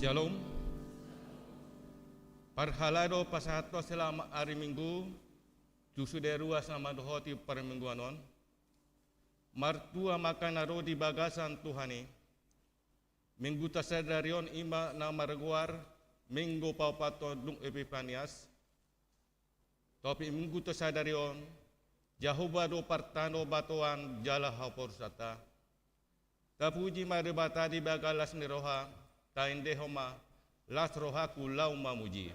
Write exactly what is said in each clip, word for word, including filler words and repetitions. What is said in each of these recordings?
Syalom. Parhalado pasahathon selamat ari Minggu tu sude ruas na mandohoti parmingguan on. Martua ma angka na ro di bagasan Tuhan i. Mingguta sadari on i ma na margoar Minggu paopathon dung Epipanias. Topik Mingguta sadari on, Jahowa do partano batoan jala haporusanta. Tapuji ma Debata di bagasan las ni roha, taendehon ma, las rohaku laho mamuji.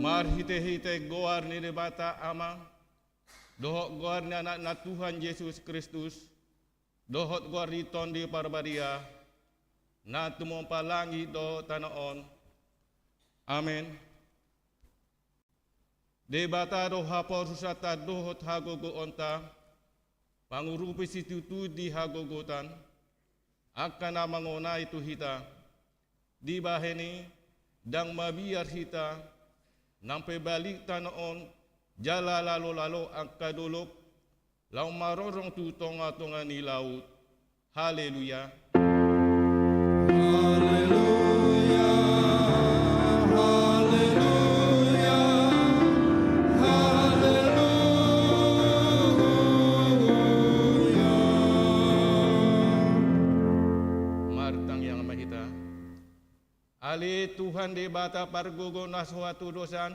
Marhitehite goar ni Debata Ama, dohot goar ni Anakna Tuhan Jesus Kristus, dohot goar ni Tondi Parbadia, na tumompa langit dohot tano on. Amen. Debata do haporusanta dohot hagogoonta, pangurupi situtu di hagogotan, angka na mangonai tu hita. Dibahen i, ndang mabiar hita, nang pe balik tano on, jala lalo-lalo angka dolok, laho marorong tu tonga-tonga ni laut. Haleluya. Haleluya. Haleluya. Haleluya. Martangiang ma hita. Ale Tuhan Debata pargogo na so hatudosan,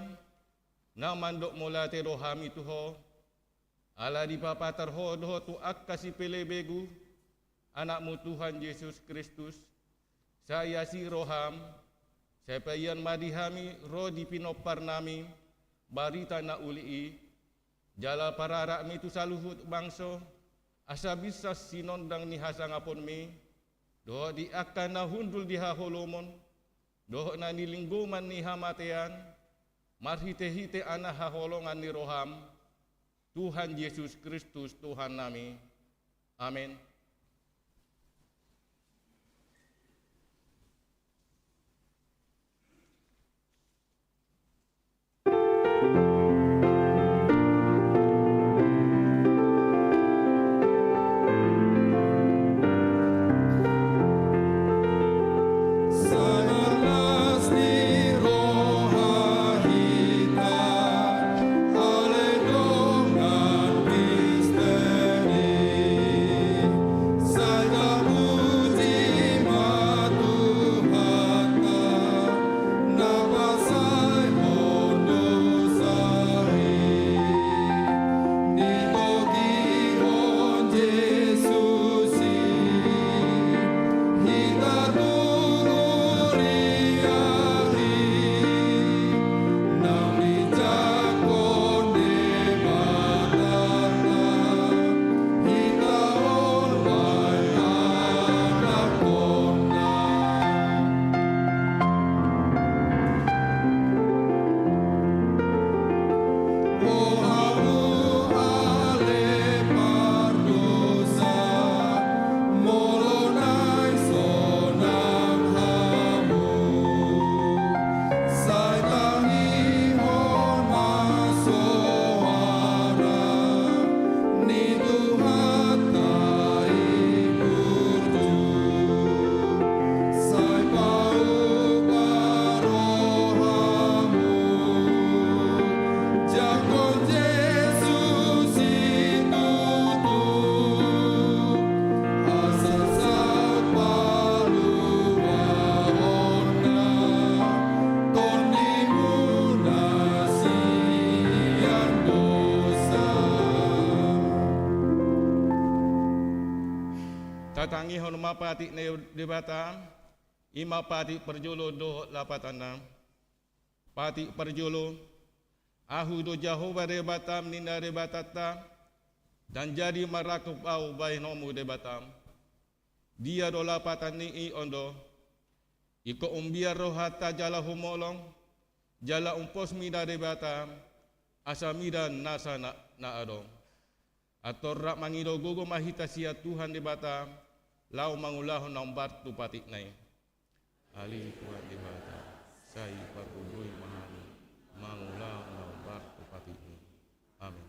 na mandok mauliate do hami tu Ho, ala dipapatar Ho dohot tu angka sipelebegu, Anakmu Tuhan Jesus Kristus, sai asi roham, sai paihon ma di hami ro di pinomparnami, barita na uli i, jala pararakmi tu saluhut bangso, asa binsar sinondang ni hasangaponmi, dohot di angka na hundul di haholomon, dohot na nilinggoman ni hamatean, marhite-hite anak haholongan ni roham, Tuhan Jesus Kristus Tuhannami. Amen. Tangihon ma patik ni Debata, i ma patik parjolo dohot lapatanna. Patik parjolo, Ahu do Jahowa Debatam, ninna Debatanta, ndang jadi marangkup Ahu bahenonmu Debatam. Dia do lapatan ni i? On do: Ingkon umbiar rohanta jala humolong, jala umpos mida Debata, asa mida nasa na, na adong. Antor rap mangido gogo ma hita sian Tuhan Debata, laho mangulahon na hombar tu patikna i. Ale Tuhan Debata, sai pargogoi ma hami mangulahon na hombar tu patikmi. Amen.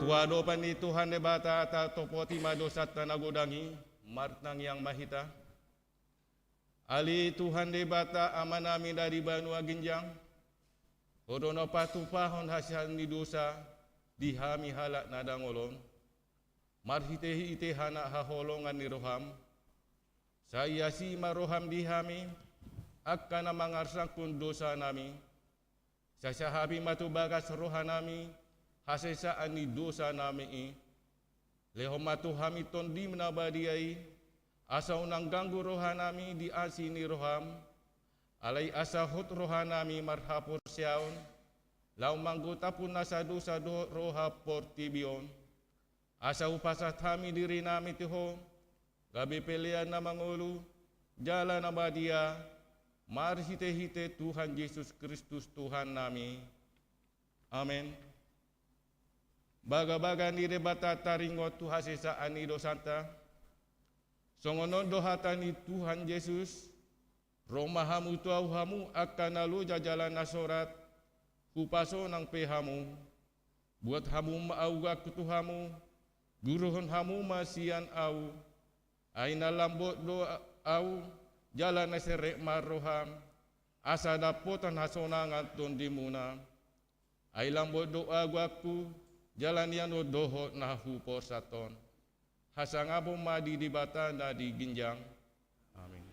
Tu adopan ni Tuhan Debata, tatopoti ma dosanta na godang i. Martangiang ma hita. Ale Tuhan Debata, Amanami na di banua ginjang, Ho do na patupahon hasesaan ni dosa di hami halak na dangol on, marhitehite hanaholongan ni roham. Sai asi ma roham di hami, angka na mangarsangkon dosanami, sai sahapi ma tu bagas rohanami hasesaan ni dosanami i. Lehon ma tu hami Tondim na badia i, asa unang ganggu rohanami di asi ni roham, alai asa hot rohanami marhaporseaon, laho manggotaphon nasa dosa dohot roha portibi on. Asa hupasahat hami dirinami tu Ho, gabe pelean na mangolu, jala na badia, marhitehite Tuhan Jesus Kristus Tuhannami. Amen. Bagabaga ni Debata taringot tu hasesaan ni dosanta. Songon on do hata ni Tuhan Jesus: Ro ma hamu tu Ahu hamu angka na loja jala na sorat, hupasonang pe hamu. Buat hamu ma augangku tu hamu, guruhon hamu ma sian Ahu. Ai na lambok do Ahu, jala na serep ma roham, asa dapotan hasonangan tondimuna. Ai lambok do augangku, jala nian do dohot na huporsathon. Hasangapon ma di Debata na di ginjang. Amen.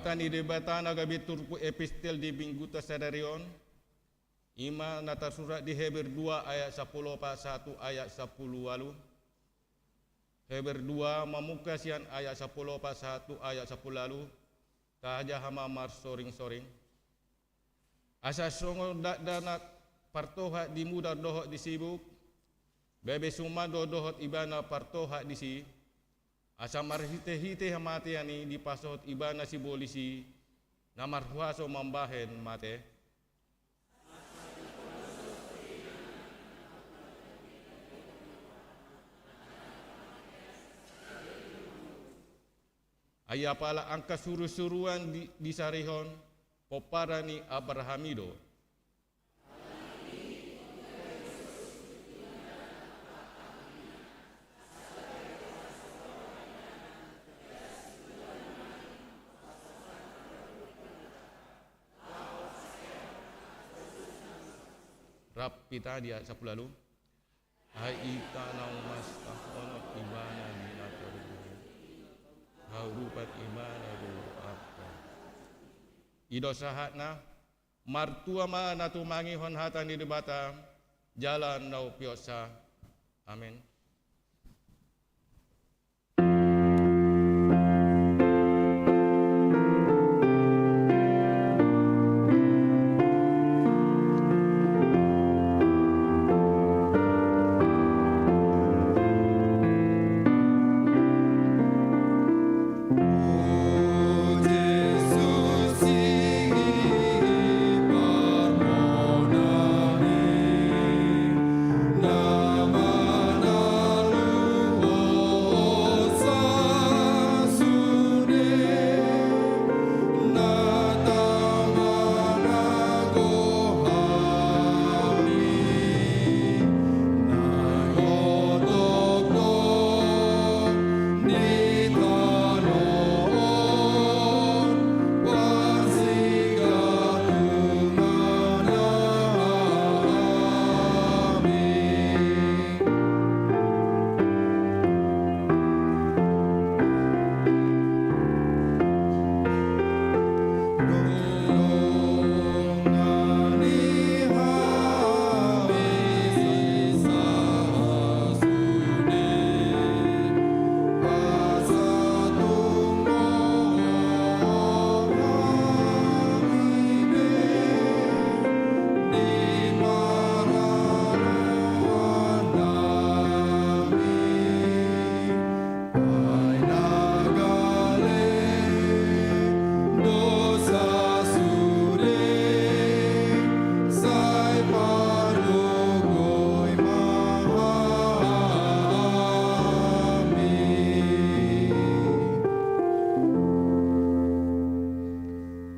Hata ni Debata na gabe turpuk epistel di Mingguta sadari on, i ma na tarsurat di Heber dua ayat sampulu opat sahat tu ayat sampulu ualu. Heber dua mamungka sian ayat sampulu opat sahat tu ayat sampulu ualu. Tajaha ma marsoring-soring. Asa songon dakdanak partohap di mudar dohot di sibuk, gabe suman do dohot ibana partohap disi, asa marhite-hite hamatean i dipasohot ibana sibolis i, na marhuaso mambahen mate. Ai apala angka suru-suruan di, disarihon, pomparan ni Abraham i do. Rap hita di ayat sampulu ualu. Ai hita naung manjangkon ibana di na tarlumobi, haurupan ibana do angka. I do sahatna. Martua ma na tumangihon hata ni Debata jala na umpeopsa. Amen.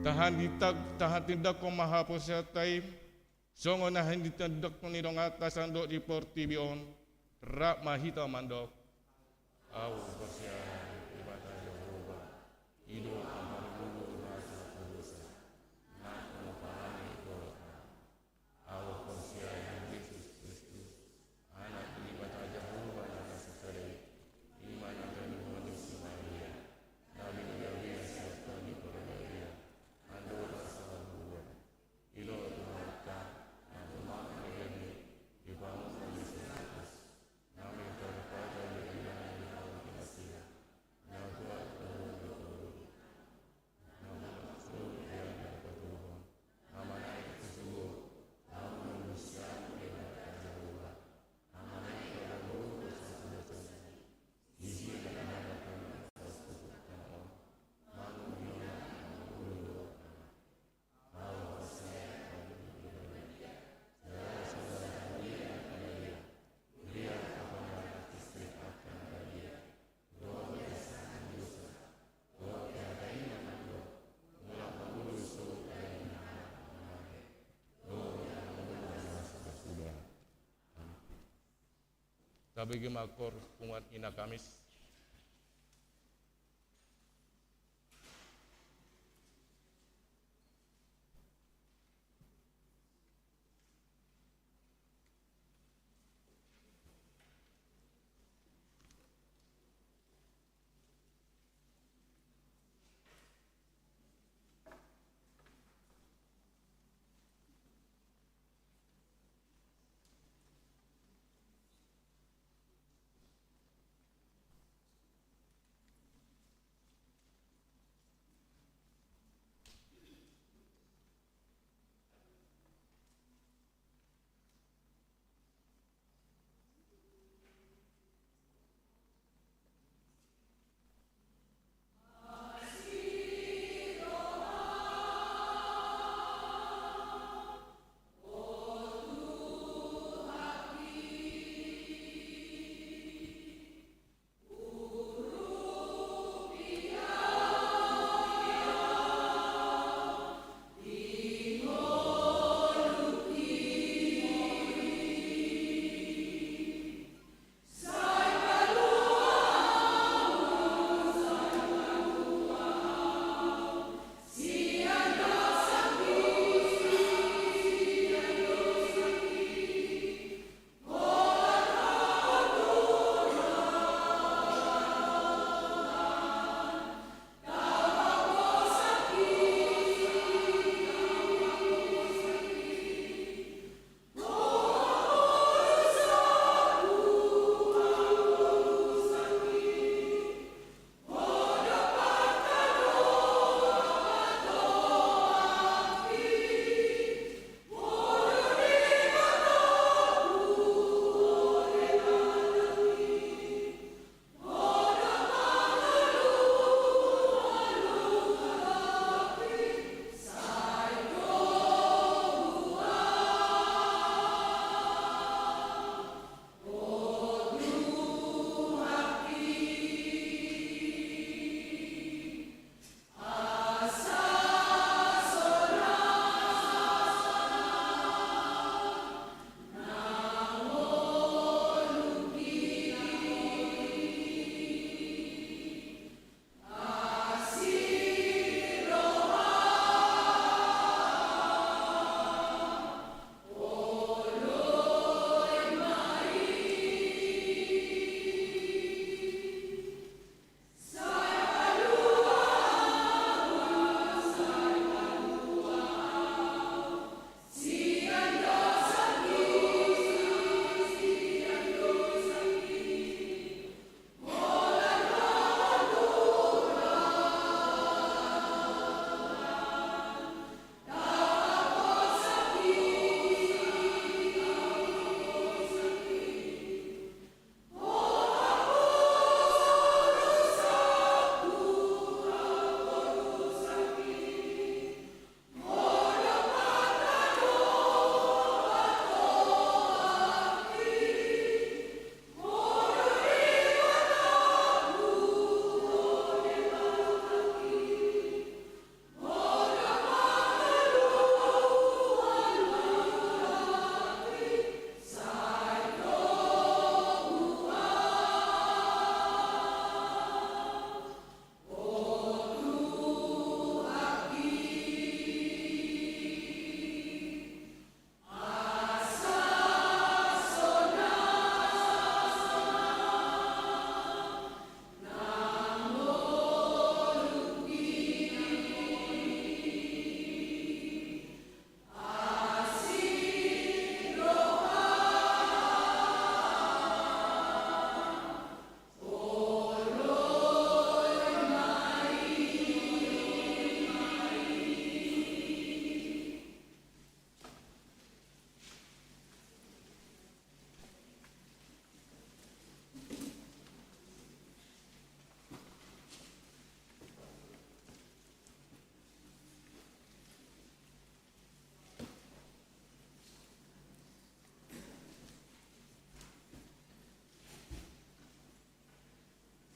Tahan di tag-, tahan tindakkon ma haporseaonta i. Songon na hinitandok ni donganta sandok di portibi on, rap ma hita mandok. Ahu porsea Debata Jahowa, i do na marguru na so podosa, na pomparan ni holong. Ahu porsea Jesus Kristus, Anak ni Debata Jahowa na so sada i, i ma na pinatupa ni si Maria, na binagabian sian Tondi Porbadia, andorang so hambungan. I do Tuhanta, na tumangihon daging i, dipamuhor di atas, na mengkali pada di dalam di dalam kinasihan, na buat dalam di dalam, na buat dalam di dalam patuhon, na manaek tu surgo, na mangolu sian Debata Jahowa, na manaek dalam boru sasada-sada i, di si na manaek dalam atas tutup tano on, manguhilona na mangolu. Tabege ma parpunguan Ina Kamis.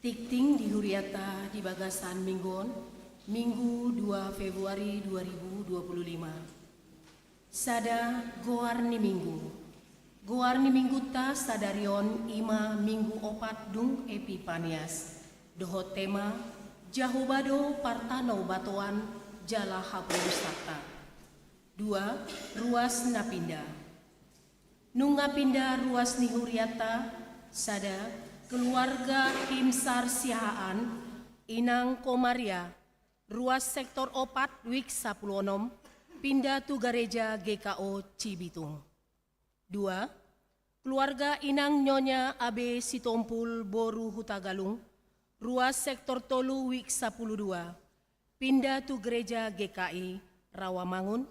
Tingting di huriata di bagasan minggu on, Minggu dua Februari dua ribu dua puluh lima. Sada, goar ni minggu. Goar ni minggunta sadari on i ma minggu opat dung Epipanias. Dohot tema, Jahowa do partanobatoan jala hapolusanta. Dua, ruas na pinda. Nunga pinda ruas ni huriata, sada, keluarga Himsar Siahaan, Inang Komaria, ruas sektor opat wik sapuluh onom, pinda tu gareja G K O Cibitung. Dua, keluarga Inang Nyonya A B Sitompul boru Hutagalung, ruas sektor tolu wik sapuluh dua, pinda tu gereja G K I Rawamangun,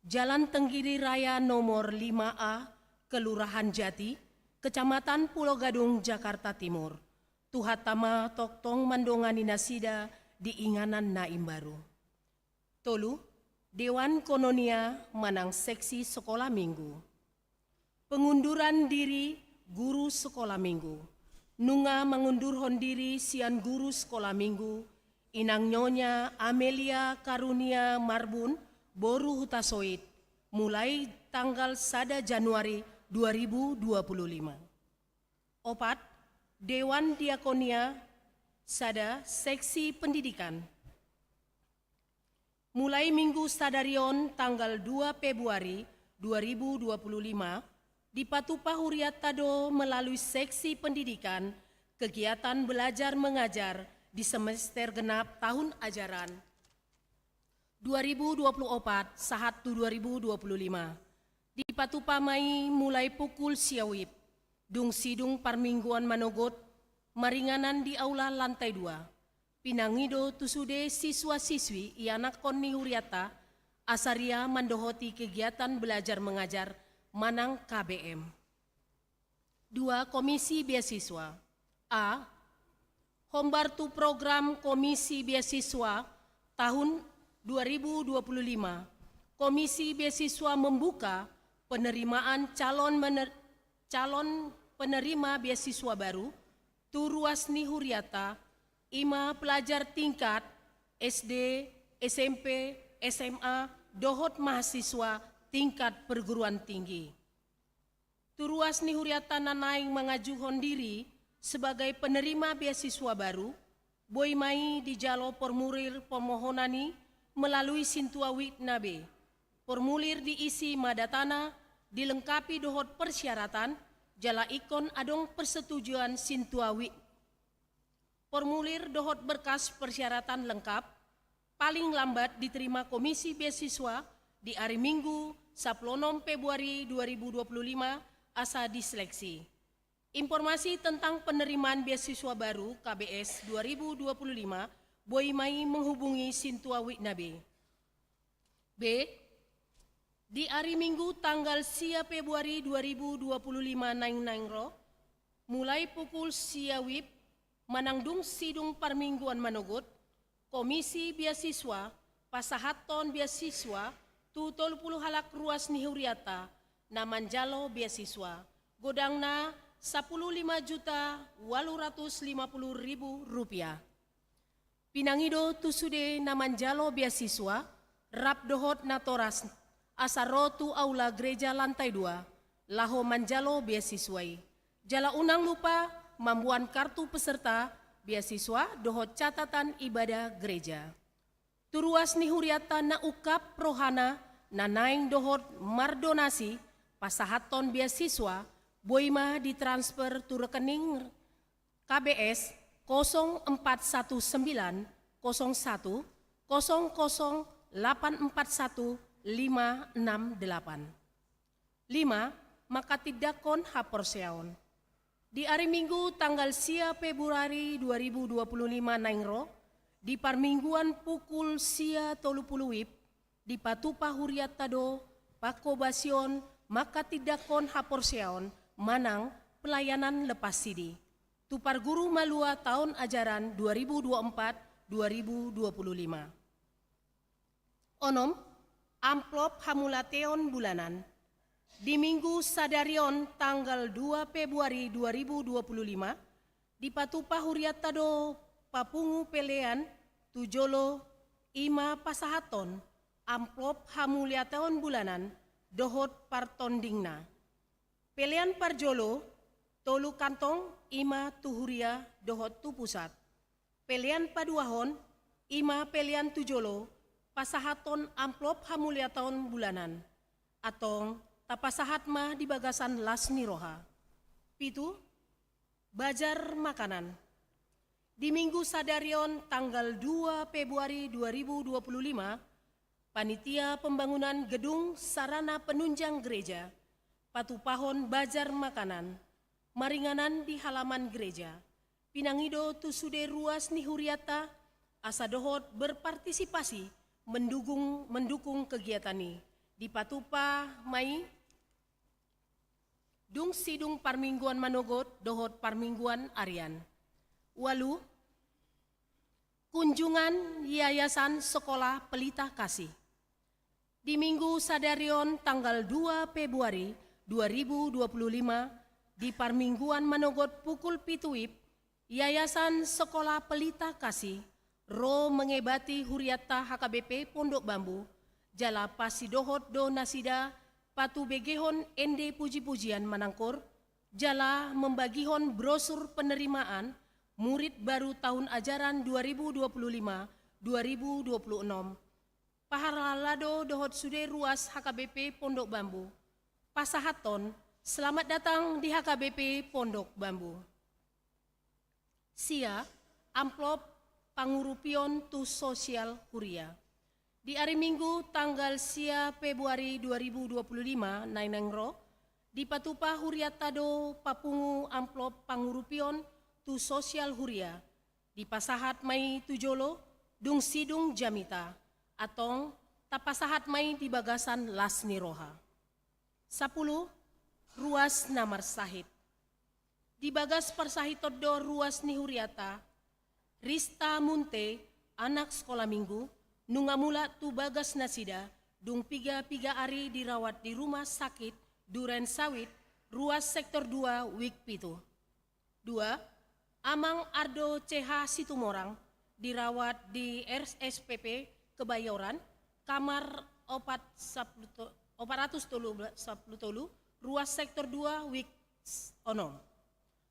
Jalan Tenggiri Raya nomor lima A, Kelurahan Jati, Kecamatan Pulo Gadung, Jakarta Timur. Tuhanta ma tongtong mandongani nasida di inganan na imbaru. Tolu, Dewan Koinonia manang seksi sekolah minggu. Pengunduran diri guru sekolah minggu. Nunga mangundurhon diri sian guru sekolah minggu, Inang Nyonya Amelia Karunia Marbun, boru Hutasoit, mulai tanggal sada Januari dua ribu dua puluh lima. Opat, Dewan Diakonia, sada, seksi pendidikan. Mulai minggu sadari on tanggal dua Februari dua ribu dua puluh lima, dipatupa hurianta do melalui seksi pendidikan kegiatan belajar mengajar di semester genap tahun ajaran dua ribu dua puluh opat sahat tu dua ribu dua puluh lima. Dipatupa ma i mulai pukul sia wib, dung sidung parmingguan manogot, maringanan di aula lantai dua. Pinangido tu sude siswa-siswi ianakhon ni hurianta, asa ria mandohoti kegiatan belajar mengajar manang K B M. Dua, Komisi Beasiswa. A, hombar tu program Komisi Beasiswa tahun dua ribu dua puluh lima, Komisi Beasiswa membuka penerimaan calon mener-, calon penerima beasiswa baru tu ruas ni hurianta, i ma pelajar tingkat S D, S M P, S M A, dohot mahasiswa tingkat perguruan tinggi. Tu ruas ni hurianta na naeng mangajuhon diri sebagai penerima beasiswa baru, boi ma i dijalo formulir permohonan i melalui sintua wikna be. Formulir diisi ma datana, dilengkapi dohot persyaratan, jala ingkon adong persetujuan sintua wik. Formulir dohot berkas persyaratan lengkap paling lambat diterima Komisi Beasiswa di ari Minggu, sapuluh onom Februari dua ribu dua puluh lima, asa diseleksi. Informasi tentang penerimaan beasiswa baru K B S dua ribu dua puluh lima, boi ma i menghubungi sintua wikna be. B, di ari Minggu tanggal sia Februari dua ribu dua puluh lima naeng-naeng ro, mulai pukul sia wib manang dung sidung parmingguan manogot, Komisi Beasiswa pasahathon beasiswa tu tolu puluh halak ruas ni hurianta na manjalo beasiswa, godangna sapuluh lima juta walu ratus lima puluh ribu rupiah. Pinangido tu sude na manjalo beasiswa, rap dohot natoras, asa ro tu aula gereja lantai dua, laho manjalo beasiswa i. Jala unang lupa mamboan kartu peserta beasiswa dohot catatan ibadah gereja. Tu ruas ni hurianta na ungkap rohana na naeng dohot mardonasi pasahathon beasiswa, boi ma ditransfer tu rekening K B S kosong empat satu sembilan kosong satu kosong kosong delapan empat satu lima enam delapan. Lima, manghatindanghon haporseaon. Di ari Minggu tanggal sia Februari dua ribu dua puluh lima naeng ro, di parmingguan pukul sia tolu puluh wib, dipatupa hurianta do panghobasion manghatindanghon haporseaon manang pelayanan lepas sidi tu parguru malua taon ajaran dua ribu dua puluh empat dua ribu dua puluh lima. Onom, amplop hamauliateon bulanan. Di Minggu sadari on tanggal dua Februari dua ribu dua puluh lima, Dipatupa hurianta do papungu pelean tu jolo, i ma pasahathon amplop hamuliateon bulanan dohot partondingna. Pelean parjolo, tolu kantong, i ma tu huria dohot tu pusat. Pelean paduahon, i ma pelean tu jolo, pasahathon amplop hamuliateon bulanan. Antong, tapasahat ma di bagasan las ni roha. Pitu, bajar makanan. Di Minggu sadari on, tanggal dua Februari dua ribu dua puluh lima, Panitia Pembangunan Gedung Sarana Penunjang Gereja patupahon bajar makanan maringanan di halaman gereja. Pinangido tu sude ruas ni hurianta asa dohot berpartisipasi mendukung, mendukung kegiatan i. Dipatupa ma i dung sidung parmingguan manogot dohot parmingguan arian. Ualu, kunjungan Yayasan Sekolah Pelita Kasih. Di Minggu sadari on, tanggal dua Februari dua ribu dua puluh lima, di parmingguan manogot pukul pitu wib, Yayasan Sekolah Pelita Kasih ro mengebati hurianta H K B P Pondok Bambu, jala pasidohot do nasida patubegehon ende puji-pujian manangkor, jala membagihon brosur penerimaan murid baru tahun ajaran dua ribu dua puluh lima dua ribu dua puluh enam. Pahalado dohot sude ruas H K B P Pondok Bambu. Pasahathon, selamat datang di H K B P Pondok Bambu. Sia, amplop pangurupion tu sosial huria. Di ari Minggu tanggal sia Februari dua ribu dua puluh lima naeng-naeng ro, dipatupa hurianta do papungu amplop pangurupion tu sosial huria. Dipasahat ma i tu jolo, dung sidung jamita. Antong, tapasahat ma i di bagasan las ni roha. Sapulu, ruas na marsahit. Di bagas parsahiton do ruas ni hurianta, Rista Munte, anak sekolah minggu, nunga mulak tu bagas nasida, dung piga-piga ari dirawat di rumah sakit Duren Sawit, ruas sektor dua, wik pitu. Dua, Amang Ardo C H Situmorang dirawat di R S P P Kebayoran, kamar opat sapuluh to-, opat ratus tolu sapuluh tolu, ruas sektor dua, wik onom.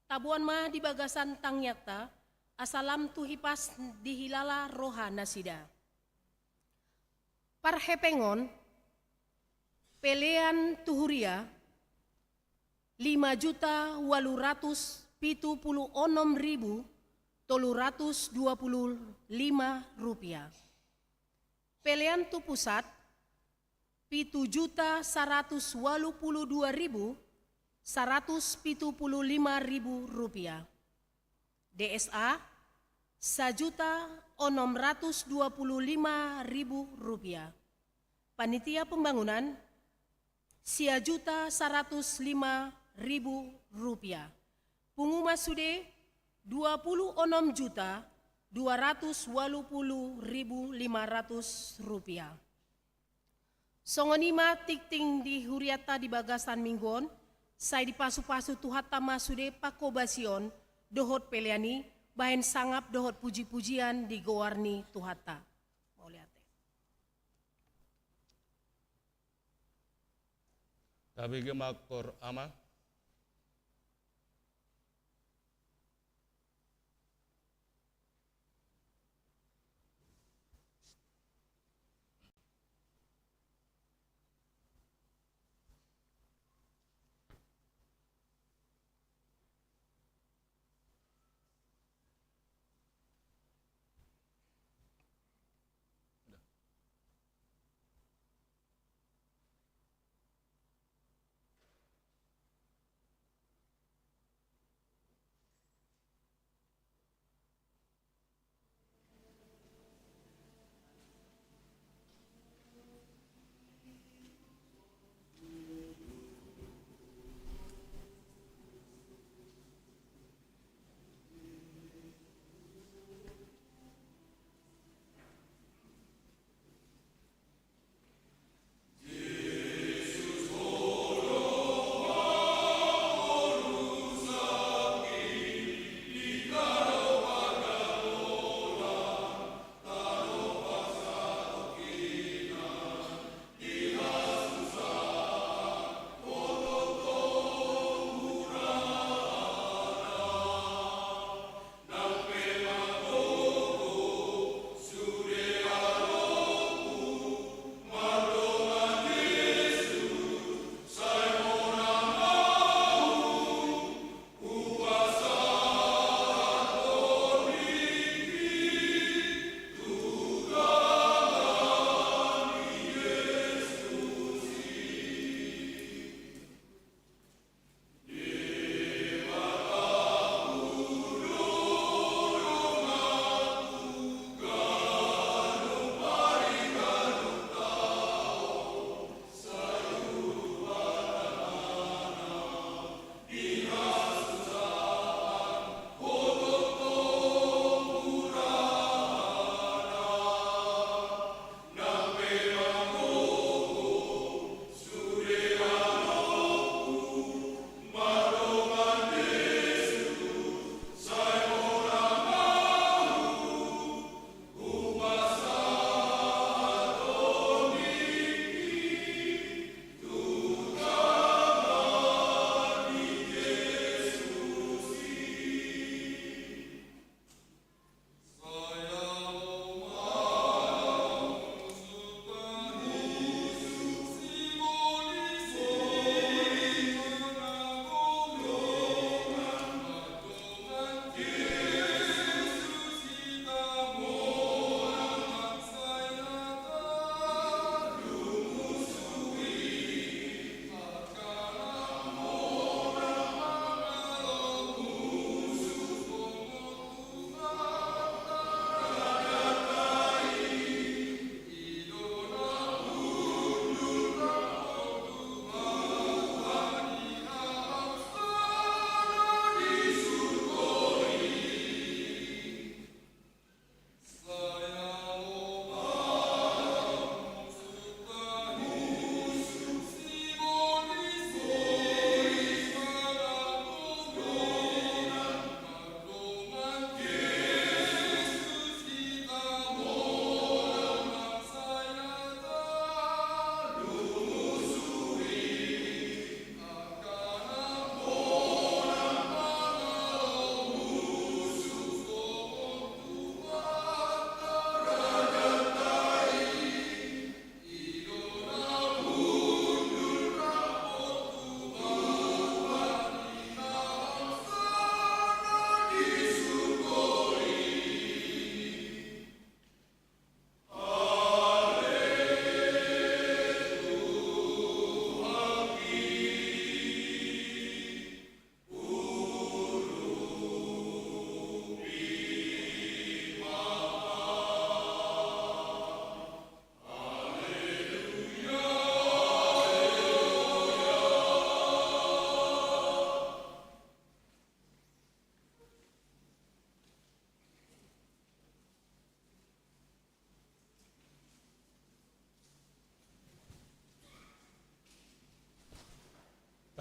Taboan ma di bagasan tangiangta, asa lam tu hipas dihilala roha nasida. Parhepeng on, pelean tu huria, lima juta ualu ratus pitu puluh onom ribu tolu ratus dua puluh lima rupiah. Pelean tu pusat, pitu juta saratus ualu puluh dua ribu saratus pitu puluh lima ribu rupiah. D S A, sajuta onom ratus dua puluh lima ribu rupiah. Panitia pembangunan, sia juta saratus lima ribu rupiah. Pungu ma sude, dua puluh onom juta dua ratus ualu puluh ribu lima ratus rupiah. Songon i ma tingting di hurianta di bagasan minggu on, sai dipasu-pasu Tuhanta ma sude panghobasion dohot pelean i, bahen sangap dohot puji-pujian di goar ni Tuhanta. Mauliate. Tabege ma, Amang.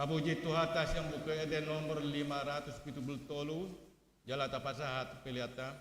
Tapuji Tuhanta sian Buku Ende nomor lima ratus pitu pulu tolu, jala tapasahat peleanta.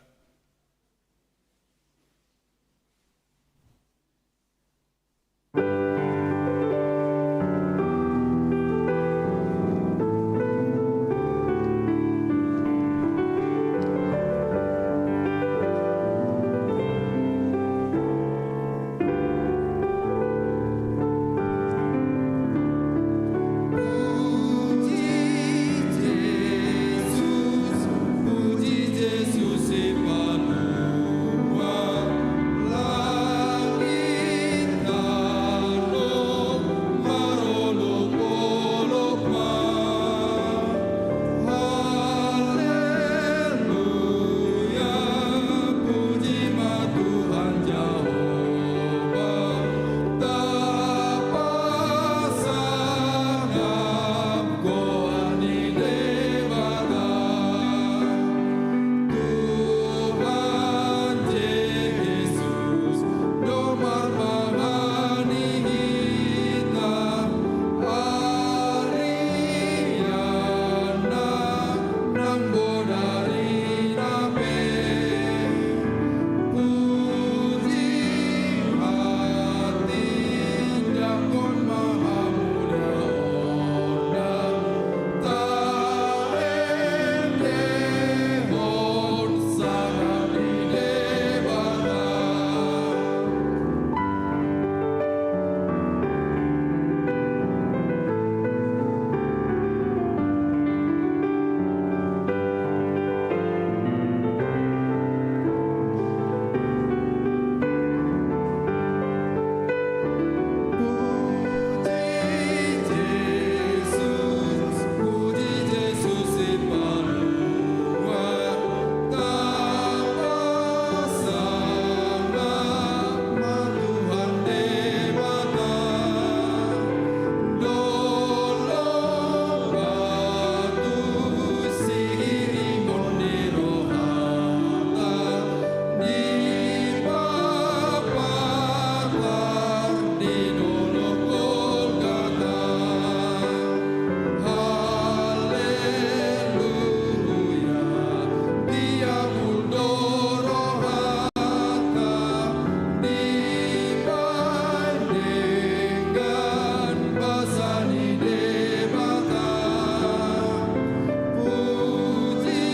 Tuhan Jesus, do marmahani hita, arianna nang bonarina pe. Puji hatindangkon ma hamuliaonna, taendehon sangap ni Debata. Denggan basa ni Debata, puji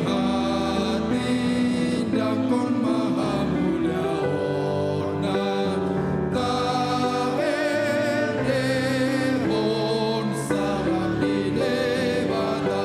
hatindangkon ma hamuliaonna, taendehon sangap ni Debata.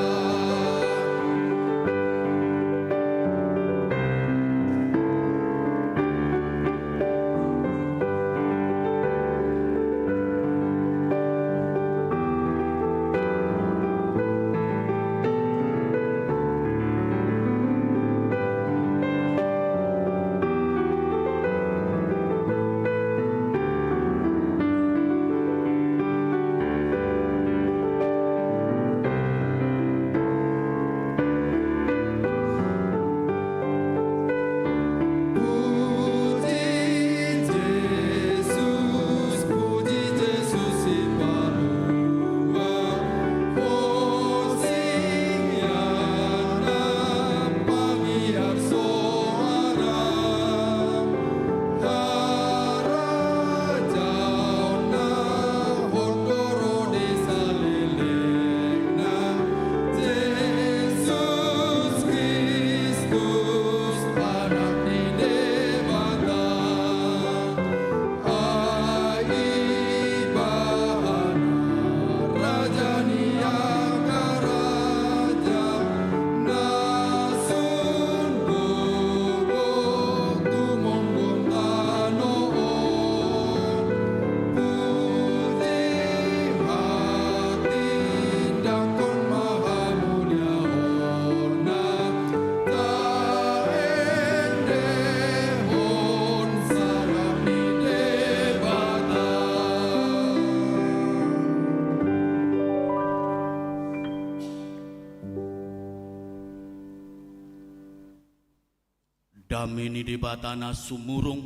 Dame ni Debata na sumurung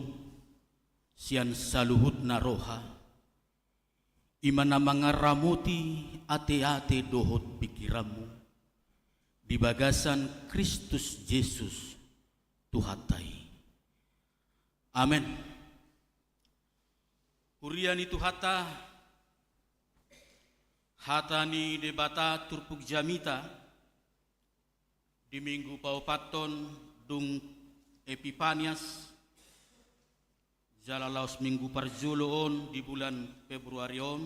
sian saluhutna roha, I ma na mangaramoti ateate dohot pingkiranmu di bagasan Kristus Jesus Tuhanta i. Amen. Huria ni Tuhanta, hata ni Debata turpuk jamita di minggu paopathon dung Epipanias, jala laos minggu parjolo on di bulan Februari on,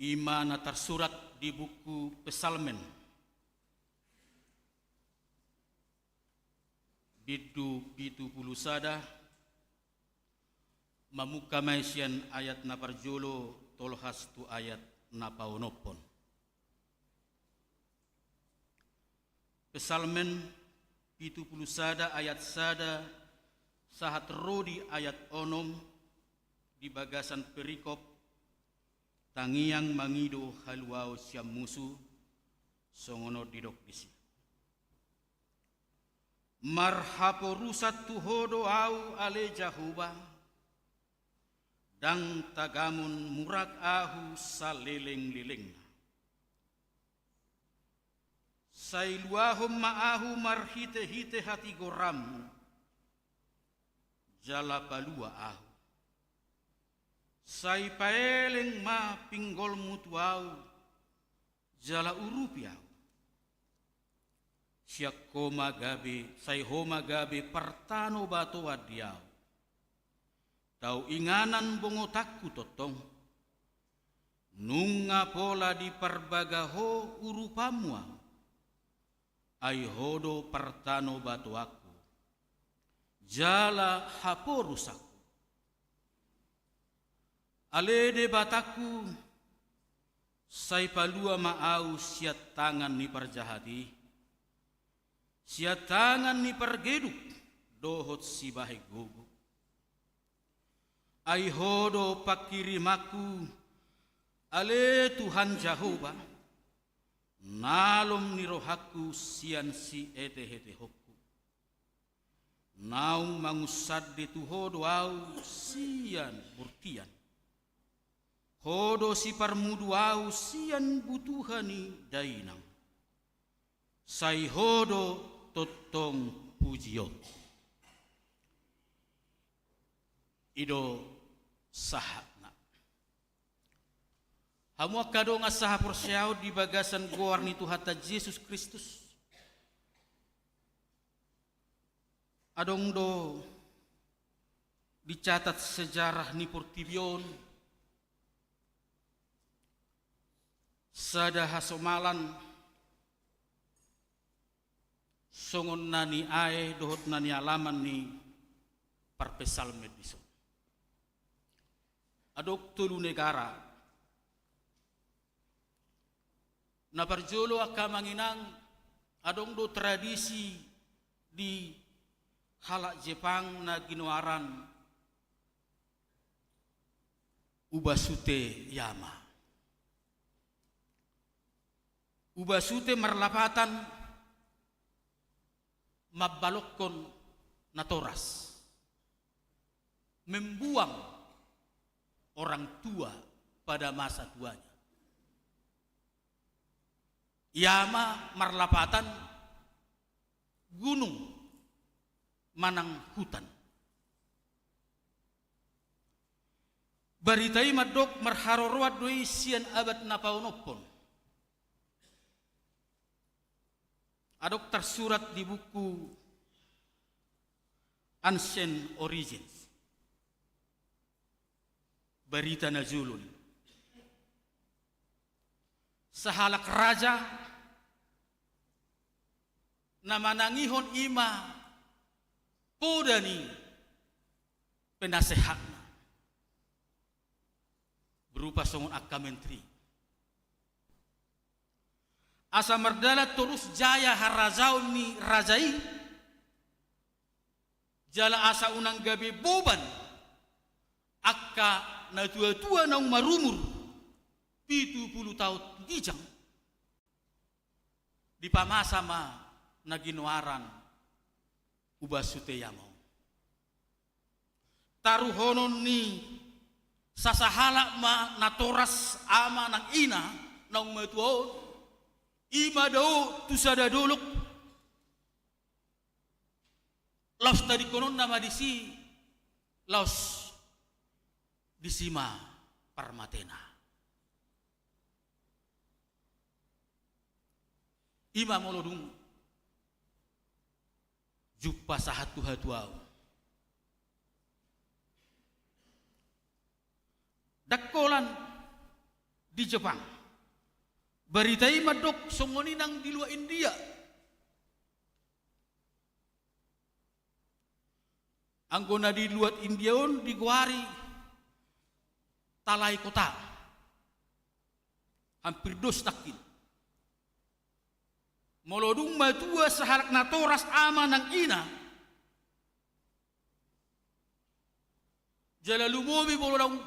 i ma na tarsurat di buku Psalmen, bindu pitu pulu sada, mamungka ma i sian ayat na parjolo tolhas tu ayat na paonomhon. Psalmen pitu pulu sada ayat sada sahat ro di ayat onom di bagasan perikop, tangiang mangido haluaon sian musu, songon on didok disi. Marhaporusan tu Ho do ahu ale Jahowa, ndang tagamon murak ahu salelenglelengna. Sai luahon ma ahu marhitehite hatigoranmu, jala palua ahu. Sai paeleng ma pinggolmu tu ahu, jala urupi ahu. Sian Ho ma gabe, sai Ho ma gabe partanobatoan di ahu, tau inganan bongotanku tongtong. Nunga pola diparbaga Ho urupanmu ahu, ai Ho do partanobatoanku jala haporusanku. Ale Debatangku, sai palua ma ahu sian tangan ni parjahat i, sian tangan ni pargeduk dohot sibahen gogo. Ai Ho do pangkirimanku, ale Tuhan Jahowa, nalom ni rohangku sian sietehetehonku. Naung mangunsande tu Ho do ahu sian bortian. Ho do siparmudu ahu sian butuha ni dainang. Sai Ho do tongtong pujion. I do sahatna. Hamu angka dongan sahaporseaon di bagasan goar ni Tuhanta Jesus Kristus. Adong do dicatat sejarah ni portibi on sada hasomalan songon na niae dohot na nialaman ni parpsalmen dison. Adong tolu negara. Na parjolo angka amang inang, adong do tradisi di halak Jepang na ginoaran Ubasute Yama. Ubasute marlapatan mambalongkon natoras, membuang orang tua pada masa tuanya. Yama marlapatan gunung manang hutan. Barita i mandok marharoroan do i sian abad na paonomhon. Adong tarsurat di buku Ancient Origins. Barita na jolo ni sahalak raja na manangihon i ma poda ni penasehatna berupa songon angka menteri. Asa mardalan torus jaya harajaon ni raja i, jala asa unang gabe boban angka natuatua naung marumur pitu pulu taon ginjang, dipamasa ma na ginoaran Ubasute Yama on. Taruhonon ni Sasahalak ma natoras ama nang ina naung matua on, i ma dao tu sada dolok, laos tadingkononna ma disi, laos disi ma parmatena. I ma molo dung jumpa sahat tu hatuaon. Ndang holan di Jepang. Barita i mandok songon i nang di luat India. Anggo na di luat India on digoari Talai Kota. Hampir dos nangkin. Molo dung matua sahalak natoras ama nang ina, jala lumobi molo dung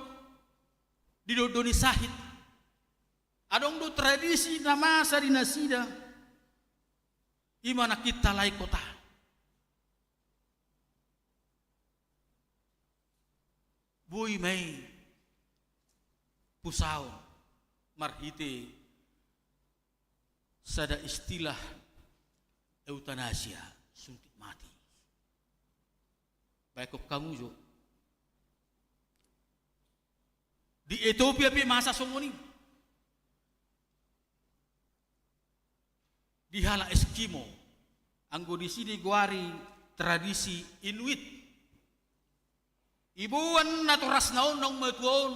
didondoni sahit, adong do tradisi na masa di nasida, i ma nangkin Talai Kota. Boi ma i pusaon marhite sada istilah eutanasia, suntik mati. Baen hamu jo. Di Etiopia pe masa songon i. Di halak Eskimo, anggo disi digoari tradisi Inuit. Diboan natorasna on naung matua on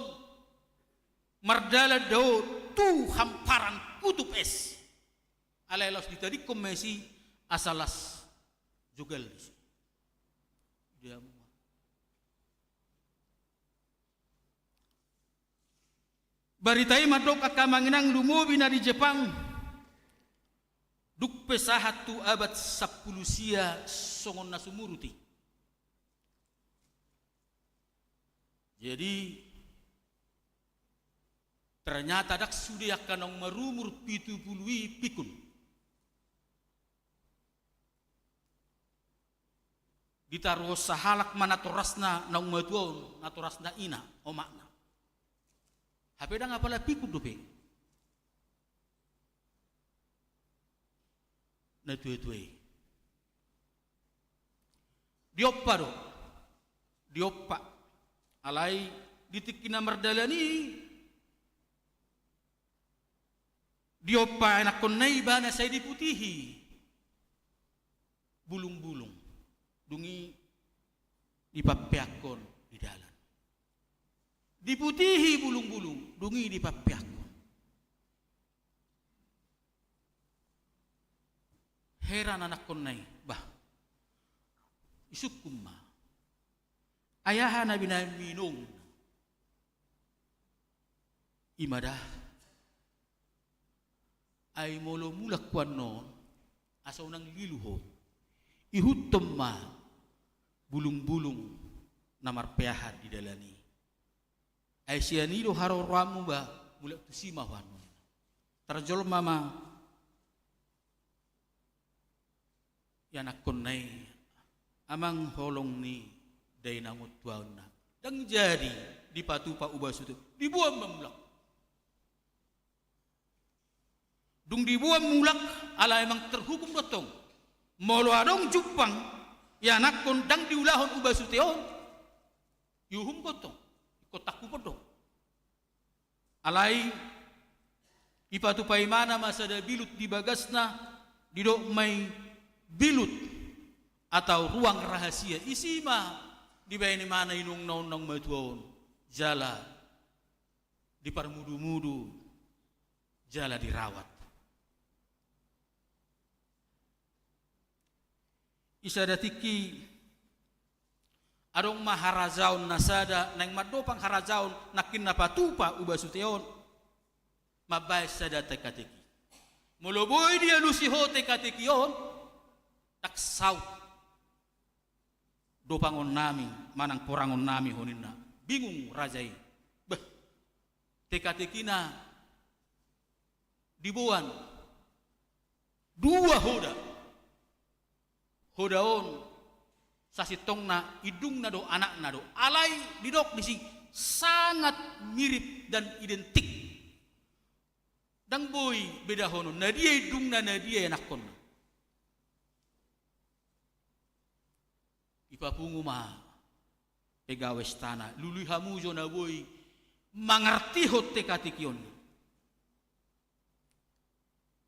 mardalan dao tu hamparan kutub es. Alai laos ditadingkon ma disi asa las jogal disi. Dia Barita i mandok angka amang inang, lumobi na di Jepang, dung pe sahat tu abad sampulu sia songon na sumurut i. Jadi, ternyata ndang sude angka naung marumur pitu pulu i pikun. Ditaruhon sahalak ma natorasna naung matua on, natorasna ina, omakna. Hape ndang apala pikun dope natuatua i. Diompa do, diompa. Alai di tingki na mardalan i, diompa anakkonna i, ibana sai diputihi bulungbulung, dung i dipampeakkon di dalan. Diputihi bulungbulung, dung i dipampeakkon. Heran anakkonna i, bah, isungkun ma. Ai aha na binahenmi, inong? I ma da. Ai molo mulak ho annon, asa unang lilu ho, ihuthon ma bulungbulung na marpeahan di dalan i. Ai sian i do haroroanmu, bah, mulak tusi ma ho annon. Tarjolma ma i anakkonna i, amang holong ni dainang on tu ahu, na ndang jadi dipatupa uba sute, diboan ma mulak. Dung diboan mulak, ala emang terhukum do tong. Molo adong jumpang i anakkon ndang diulahon uba sute on, iuhumkon tong, ingkon tangkuphon do. Alai dipatupa imana ma sada bilut di bagasna, didok ma i bilut atau ruang rahasia. Disi ma dibaen imana inongna on naung matua on, jala diparmudumudu, jala dirawat. Di sada tingki adong ma harajaon na sada, naeng mandopang harajaon nangkin na patupa uba sute on, mambaen sada tekateki. Molo boi dialusi ho tekateki on, ndang saut dopangonnami manang porangonnami ho, ninna. Bingung raja i. Bah, tekatekina diboan dua hoda. Hoda on sasintongna indungna do, anakna do. Alai didok disi, sangat mirip dan identik. Ndang boi bedahonon, na dia indungna, na dia ianakkonna. Dipapungu ma pegawai istana, lului hamu jo na boi mangartihon teka-teki on.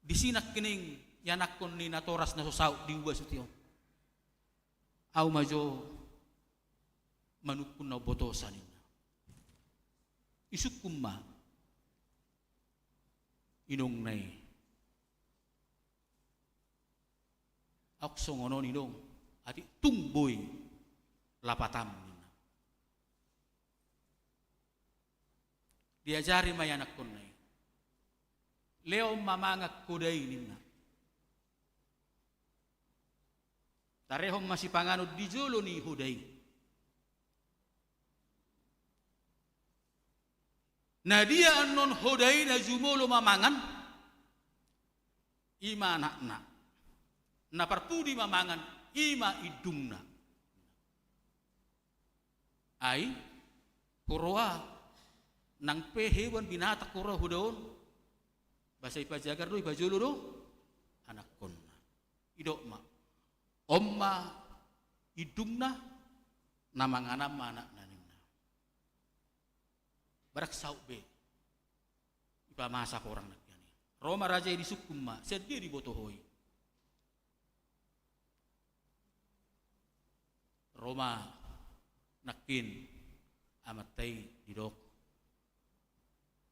Disi nangkining ianakkon ni natoras na so saut di uba suti on. Au ma jo manungkun na umbotosa ninna. Isungkun ma inongna i. Auk songon on inong, atik tung boi lapatam ninna. Diajari ma ianakkonna i. Lehon ma mangan hoda i ninna. Tarehon ma sipanganon di jolo ni hoda i. Na dia annon hoda i na jumolo ma mangan, i ma anakna. Na parpudi ma mangan, i ma indungna. Ai, huroa, nang pe hewan binatang huroa hoda on, basa ipajagar do, ipajolo do anakkonna. Idok ma, on ma indungna, na manganan ma anakna ninna. Barang saut be ipamasa horang nangkin i. Ro ma raja i disungkun ma, sian dia diboto ho i? Ro ma nangkin amanta i didok.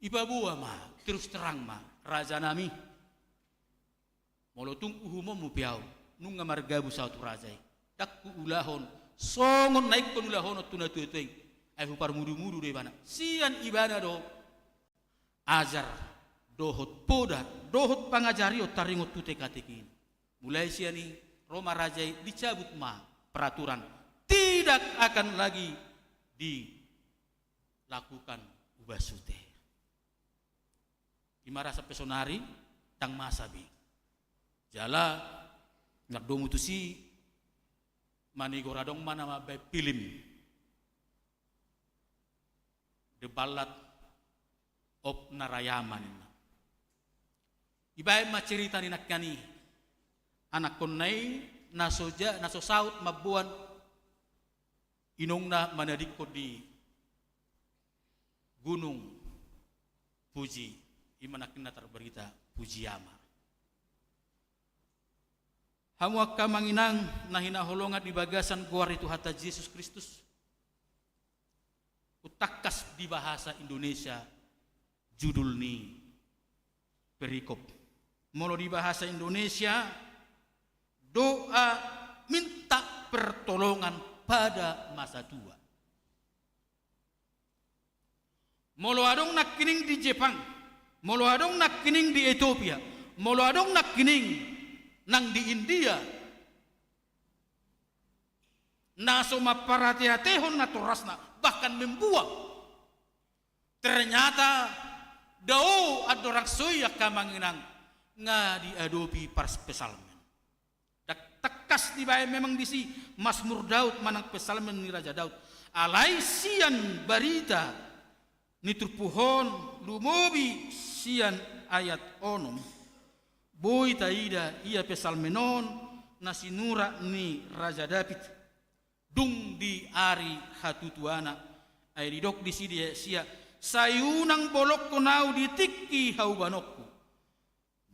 Ipaboa ma, terus terang ma, rajanami. Molo tung uhumonmu pe au, nunga margabus au tu raja i. Ndang huulahon songon na ingkon ulahonon tu natua-tua i. Ai huparmudu-mudu do ibana. Sian ibana do ajar dohot poda dohot pangajarion taringot tu teka-teki i. Mulai sian i, ro ma raja i, dicabut ma peraturan, tidak akan lagi dilakukan uba sute. I ma rasa pe sonari, ndang masa be. Jala nang domu tusi, manigor adong ma na mambaen film The Ballad of Narayama ninna. Ibaen ma cerita ni nangkin i, anakkonna i na so ja, na so saut mamboan inongna manadingkon di Gunung Fuji, i ma nangkin na tarbarita Fujiyama. Hamu angka amang inang na hinaholongan di bagasan goar ni Tuhanta Jesus Kristus. Hutangkas di bahasa Indonesia judul ni perikop. Molo di bahasa Indonesia, doa minta pertolongan pada masa tua. Molo adong nangkining di Jepang, molo adong nangkining di Etiopia, molo adong nangkining nang di India, na so mamparate-atehon natorasna, bahkan membuang. Ternyata dao andorang so i angka amang inang, nga diadopi parpesalmen. Dak-, tangkas dibaen memang disi Masmur Daud manang pesalmen ni Raja Daud. Alai sian barita ni turpuk on lumobi sian ayat onom, boi taida ia pesalmen on na sinurat ni Raja Daud dung di ari hatutuana. Ai didok disi di ayat sia, sai unang bolongkon au di tingki haubanonku.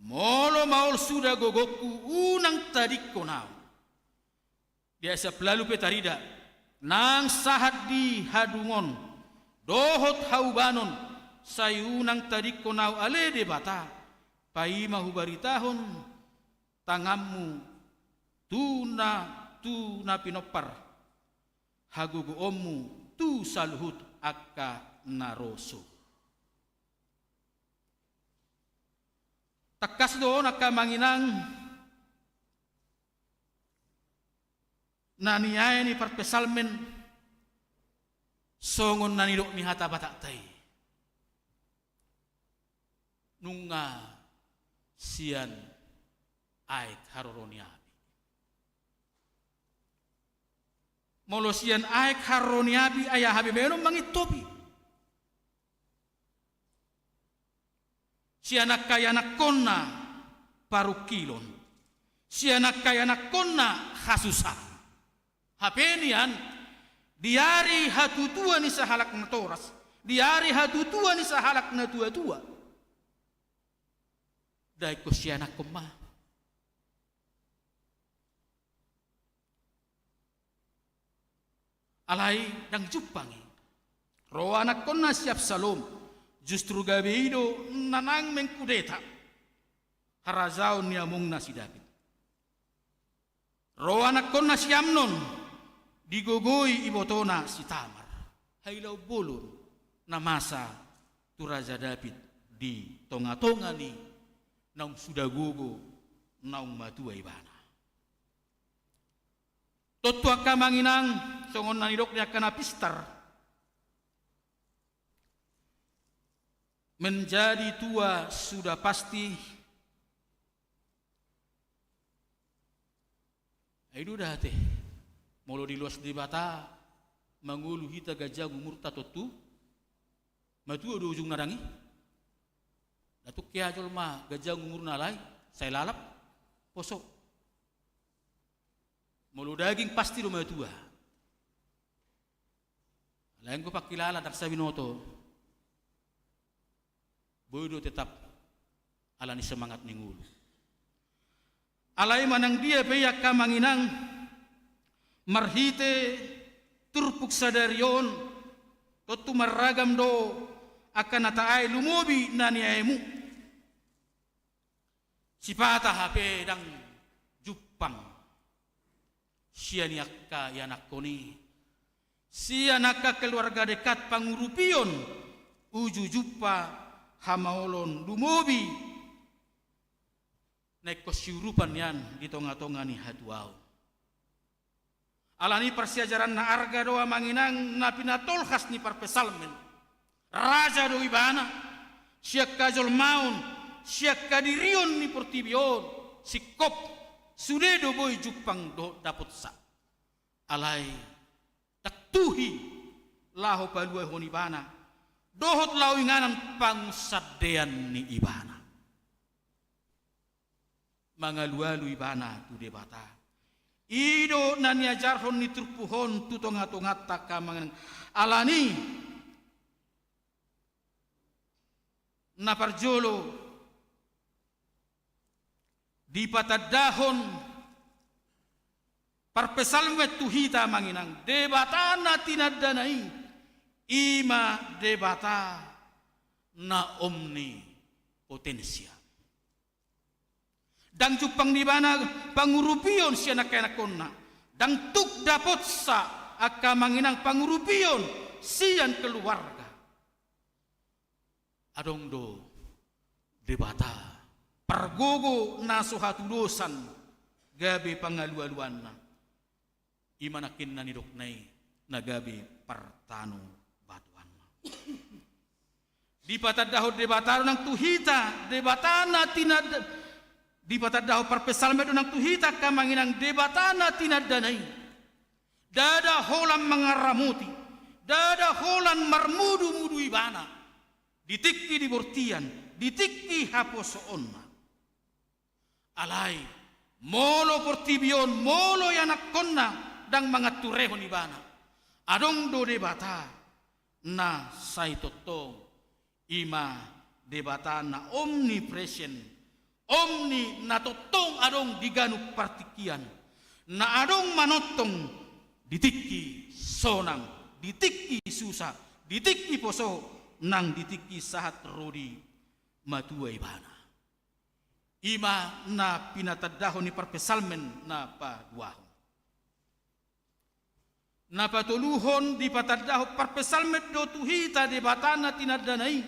Molo maol suda gogongku, unang tadingkon au. Di ayat sampulu ualu pe tarida, nang sahat di hadungon dohot haubanon, sai unang tadingkon au ale Debata, paima hubaritahon tanganmu tu na, tu na pinompar, hagogoonmu tu saluhut angka na ro so. Tangkas do on angka amang inang, na niae ni parpesalmen songon na nidok ni hata Batakta i. Nunga sian aek haroro ni api. Molo sian aek haroro ni api, ai aha be baenon mangintopi? Sian angka ianakkonna parungkilon, sian angka ianakkonna hasusahan. Hape nian, di ari hatutua ni sahalak natoras, di ari hatutua ni sahalak natuatua, ndang ingkon sianakkon ma. Alai ndang jumpang i. Ro anakkonna si Absalom, justru gabe i do na naeng mengkudeta harajaon ni amongna si Daud. Ro anakkonna si Amnon, digogoi ibotona si Tamar. Hailaon bolon na masa tu Raja Daud di tongatonga ni naung suda gogo, naung matua ibana. Tontu angka amang inang, songon na nidok ni angka na pistar, menjadi tua sudah pasti. Ai do da ate, molo diloas Debata mangolu hita ganjang umurta, tontu matua do ujungna, ndang i? Ndang tung hea jolma ganjang umurna alai sai lalap, poso. Molo daging pasti do matua. Alai anggo pangkilala ndang sai binoto, boi do tetap ala ni semangat ni ngolu. Alai manang dia pe i angka amang inang, marhite turpuk sadari on, tontu marragam do angka na taai lumobi na niaemu. Sipata hape ndang jumpang sian angka ianakkon i, sian angka keluarga dekat pangurupion, uju jumpa hamaolon lumobi na ingkon siurupan nian di tongatonga ni hatuaon. Alani parsiajaran na arga do amang inang na pinatolhas ni parpsalmen. Raja do ibana, sian hajolmaon, sian hadirion ni portibi on, singkop, sude do boi jumpang dohot dapotsa. Alai ndang tuhi laho paluahon ibana, dohot laho inganan pangunsandean ni ibana. Mangalualu ibana tu Debata. I do na niajarhon ni turpuk on tu tongatonganta angka amang inang. Alani na parjolo dipatandahon parpsalmen tu hita amang inang, Debata na tinandana i, i ma Debata na omnipotensia. Ndang jumpang di ibana pangurupion sian angka ianakkonna. Ndang tuk dapotsa angka amang inang pangurupion sian keluarga. Adong do Debata pargogo na so hatudosan gabe pangalualuanna. I ma nangkin na nidokna i na gabe partanobatoanna. Dipatandahon Debata do nang tu hita, Debata na tinanda, dipatandahon parpsalmen do nang tu hita angka amang inang Debata na tinandana i. Ndada holan mangaramoti, ndada holan marmudumudu ibana di tingki di bortian, di tingki haposoonna. Alai molo portibi on, molo ianakkonna ndang manganturehon ibana, adong do Debata na sai tongtong, i ma Debata na omnipresent, omni, na tongtong adong di ganup partingkian, na adong manongtong di tingki sonang, di tingki susa, di tingki poso, nang di tingki sahat ro di matua ibana. I ma na pinatandahon ni parpsalmen na paduahon. Na patoluhon dipatandahon parpsalmen do tu hita Debata na tinandana i.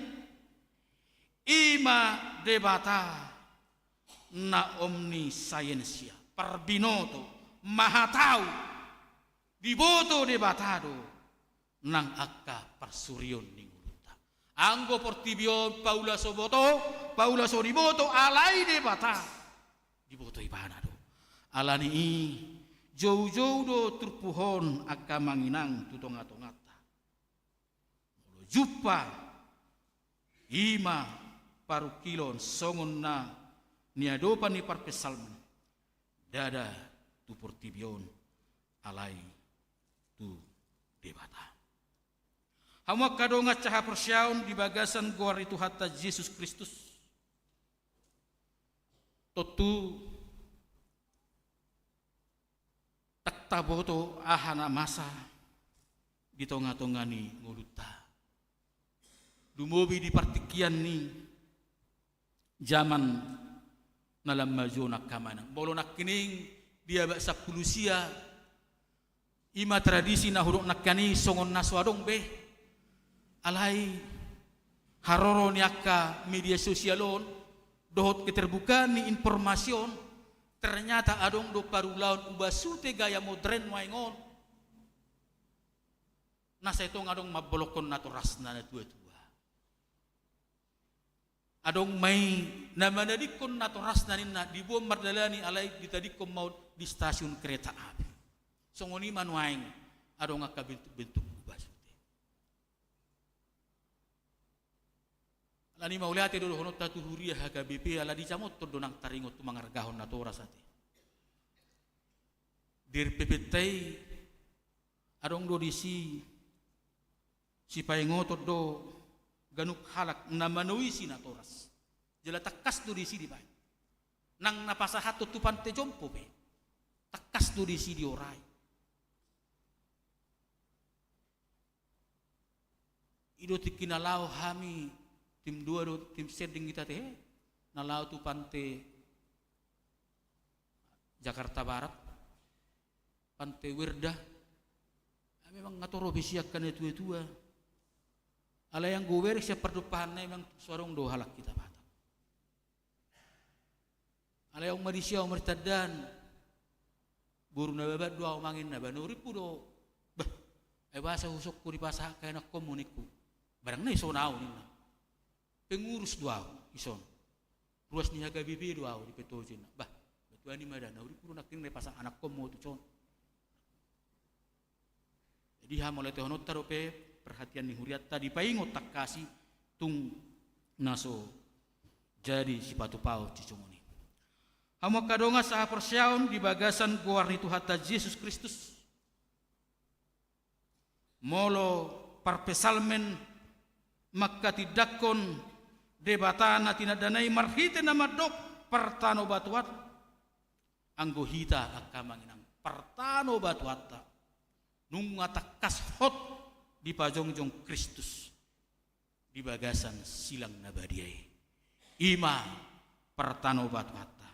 I ma Debata na omniscientia, parbinoto, mahatau, diboto Debata do nang angka parsurion ni ngolunta. Anggo portibi on paula so boto, paula so diboto, alai Debata diboto ibana do. Alani i joujou do turpuk on angka amang inang tu tongatonganta. Molo jumpa, i ma parungkilon songon na niadopan ni parpsalmen, ndada tu portibi on, alai tu Debata. Hamu angka dongan sahaporseaon di bagasan goar ni Tuhanta Jesus Kristus. Tontu ndang taboto aha na masa di tonga-tonga ni ngolunta. Lumobi di partingkian ni jaman na lam majo nangkaning. Molo nangkining di abad sampulu sia, i ma tradisi na hudok nangkining songon na so adong be. Alai haroro ni angka media sosial on, dohot keterbukaan ni informasi on, ternyata adong do parulaon umbasute gaya modern nuaeng on. Na sai tong adong mambolongkon natorasna na tua-tua. Adong ma i na manadingkon natorasna ninna, diboan mardalani alai ditadingkon ma on di stasiun kereta api. Songon i ma nuaeng adong angka bentuk-bentuk umbasute. Alani mauliate do dohononta tu huria H K B P, ala dijamothon do nang taringot tu mangargahon natoras ate. Di R P P-nta i adong do disi sipaingoton do ganup halak na manoisi natoras. Jala tangkas do disi dibaen. Nang na pasahathon tu pante jompo pe, tangkas do disi diorai. I do tingki na laho hami, tim dua do, tim sending hita ate, na laho tu pante Jakarta Barat, pante Werda. Memang nga torop i sian angka na tua-tua. Alai anggo hubereng sian pardompahanna, memang so adong do halak hita Batak. Alai ahu ma disi, ahu ma di tandahan. Boru na baban do ahu, manginna, ba na hurippu do. Bah, ai boasa husongkun dipasahat angka ianakkonmu, ningku. Barang na dison ahu, ninna. Pengurus do ahu dison. Ruas ni H K B P do ahu di Petojen. Bah, ba tuani ma da, na hurippu do nangkining na dipasahat anakkonmu tu son. Jadi hamauliatehononta dope, perhatian ni hurianta dipaingot tangkas i, tung na so jadi sipatupaon sisongon i. Hamu angka dongan sahaporseaon di bagasan goar ni Tuhanta Jesus Kristus. Molo parpsalmen mangkatindangkon Debata na tinandana i marhite na mandok partanobatoan, anggo hita angka amang inang, partanobatoanta nunga tangkas hot dipajongjong Kristus di bagasan silang na badia i. I ma partanobatoanta.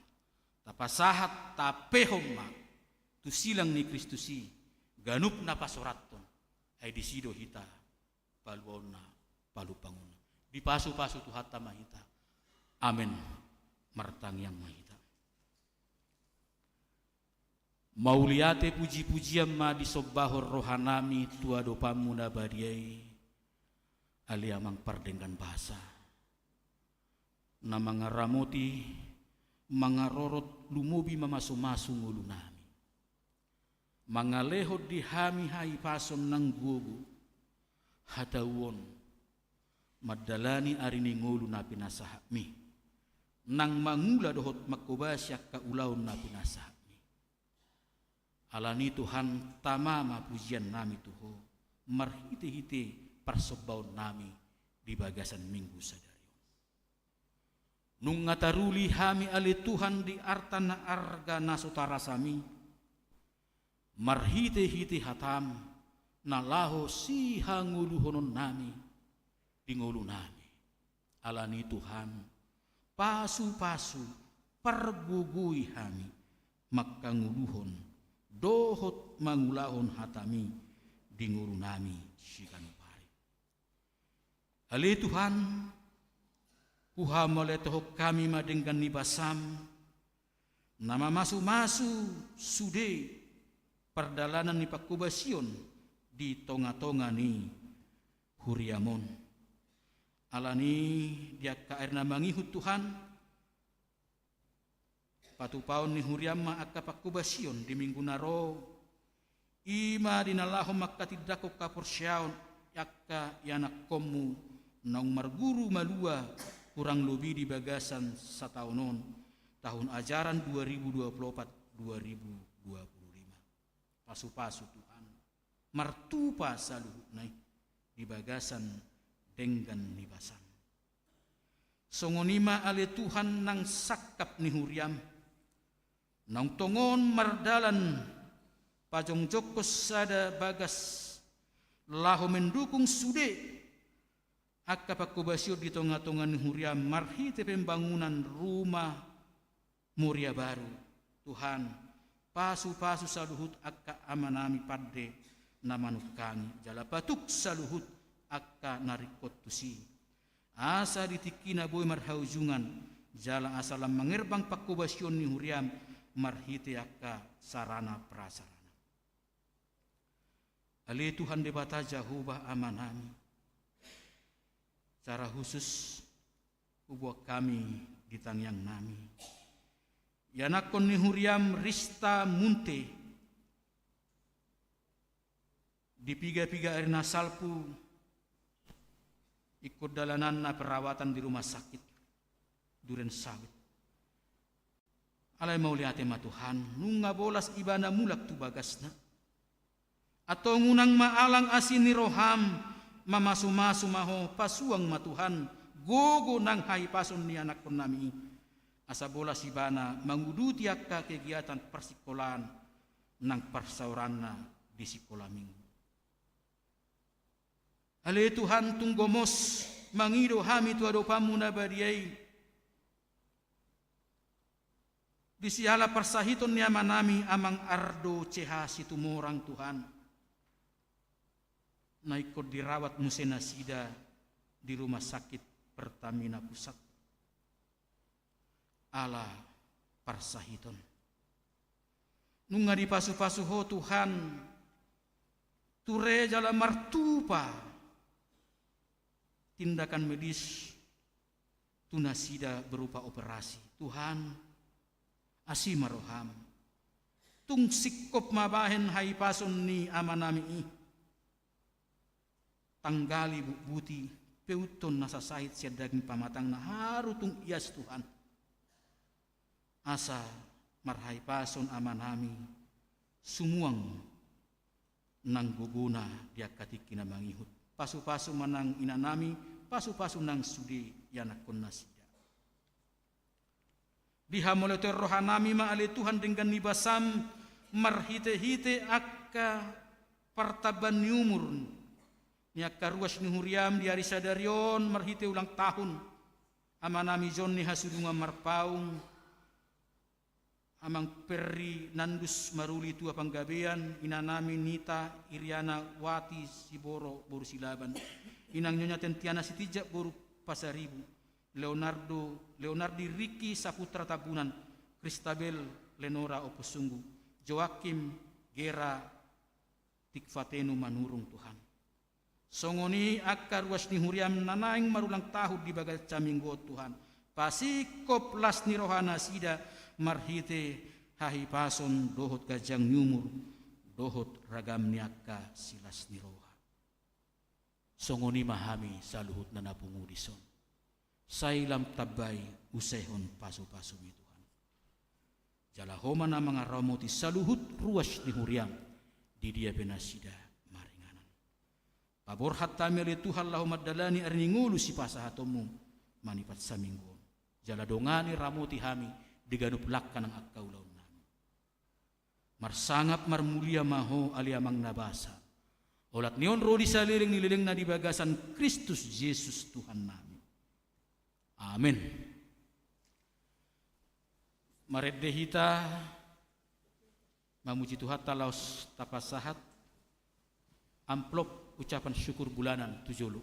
Tapasahat, tapaehon ma tu silang ni Kristus i ganup na pasorathon, ai disi do hita paluaonna, palumpangonna. Dipasupasu Tuhanta ma hita. Amen. Martangiang ma hita. Mauliate puji-pujian ma disombahon rohanami tu adopanmu na badia i, ale Amang pardenggan basa, na mangaramoti, mangarorot, lumobi mamasu-masu ngolunami. Mangalehon di hami hahipason nang gogo, hatauon, mandalani ari ni ngolu na pinasahatmi, nang mangula dohot manghobasi angka ulaon na pinasahatmi. Alani Tuhan, tama ma pujiannami tu Ho, marhite-hite parsombaonnami di bagasan Minggu sadari on. Nunga taruli hami ale Tuhan di arta na arga na so tarasami, marhite-hite hataM na laho sihangoluhononnami di ngolunami. Alani Tuhan, pasu-pasu, pargogoi hami, mangkangoluhon, dohot mangulahon hataMi di ngolunami siganup ari. Ale Tuhan, huhamauliatehon hami ma denggan ni basaM, na mamasu-masu sude pardalanan ni panghobasion di tonga-tonga ni huriaM on. Alani di angka ari na mangihut Tuhan, patupaon ni huriaM ma angka panghobasion di minggu na ro, i ma di na laho mangkatindangkon haporseaon angka ianakkonMu naung marguru malua kurang lobi di bagasan sataon on, tahun ajaran dua ribu dua puluh empat dua ribu dua puluh lima. Pasu-pasu Tuhan, martupa saluhutna i di bagasan denggan ni basaM. Songon i ma ale Tuhan nang sangkap ni huriaM. Naung tongon mardalan pajongjongkon sada bagas laho mendukung sude angka pangkobasion di tonga-tonga ni huriaM marhite pembangunan rumah Moria Baru. Tuhan, pasu-pasu saluhut angka amanami pande na manungkangi, jala patuk saluhut angka na ringkot tusi. Asa di tingkina boi marhaujungan, jala asa lam mangerbang pangkobasion ni huriaM marhite angka sarana prasarana. Ale Tuhan Debata Jahowa Amanami, secara khusus huboan hami di tangiangnami ianakkon ni huriaM Rista Munte, di piga-piga ari na salpu ingkon dalananna perawatan di rumah sakit Duren Sawit. Alai mauliate ma Tuhan, nunga bolas ibana mulak tu bagasna. Antong unang ma alang asi ni rohaM, mamasu-masu ma Ho, pasuang ma Tuhan gogo nang hahipason ni anakkonnami i, asa bolas ibana manguduti angka kegiatan parsikolaan nang parsaoranna di sikola minggu. Ale Tuhan, tung gomos mangido hami tu adopanMu na badia i, di siala parsahiton ni amanami Amang Ardo C H Situmorang, Tuhan, na ingkon dirawat muse nasida di Rumah Sakit Pertamina Pusat ala parsahiton. Nunga dipasu-pasu Ho Tuhan, ture jala martupa tindakan medis tu nasida berupa operasi. Tuhan, asi ma rohaM. Tung singkop ma bahen hahipason ni amanami i. Tanggali butbuti, peuthon nasa sahit sian daging pamatangna, haru tung ias Tuhan. Asa marhahipason amanami, sumuang nang gogona di angka tingki na mangihut. Pasu-pasu ma nang inanami, pasu-pasu nang sude ianakkon nasida. Dihamauliatehon rohanami ma ale Tuhan denggan ni basaM marhite-hite angka partambaon ni umur ni angka ruas ni huriaM di ari sadari on marhite ulang tahun amanami Jonni Hasudungan Marpaung, Amang Perry Nandus Maruli Tua Panggabean, inanami Nita Iriana Wati Siboro boru Silaban, inang Nyonya Tentiana Sitinjak boru Pasaribu, Leonardo, Leonardi Riki Saputra Tambunan, Kristabel Lenora Ompusunggu, Joakim Gera Tikvatenu Manurung Tuhan. Songon i angka ruas ni huriaM na naeng marulang tahun di bagasan saminggu on Tuhan. Pasingkop las ni roha nasida marhite hahipason dohot ganjang ni umur dohot ragam ni angka silas ni roha. Songon i ma hami saluhutna na pungu dison. Sai lam tambai usehon pasu-pasuMi Tuhan. Jala Ho ma na mangaramoti saluhut ruas ni huriaM di dia pe nasida maringanan. Paborhat hami ale Tuhan laho mandalani ari ni ngolu sipasahatonMu manipat saminggu on. Jala dongani ramoti hami di ganup langka nang angka ulaonnami. Marsangap marmulia ma Ho ale Amang na basa. Olat ni on ro di saleleng ni lelengna di bagasan Kristus Jesus Tuhannami. Amen. Marende hita mamuji Tuhanta laos tapasahat amplop ucapan syukur bulanan tu jolo.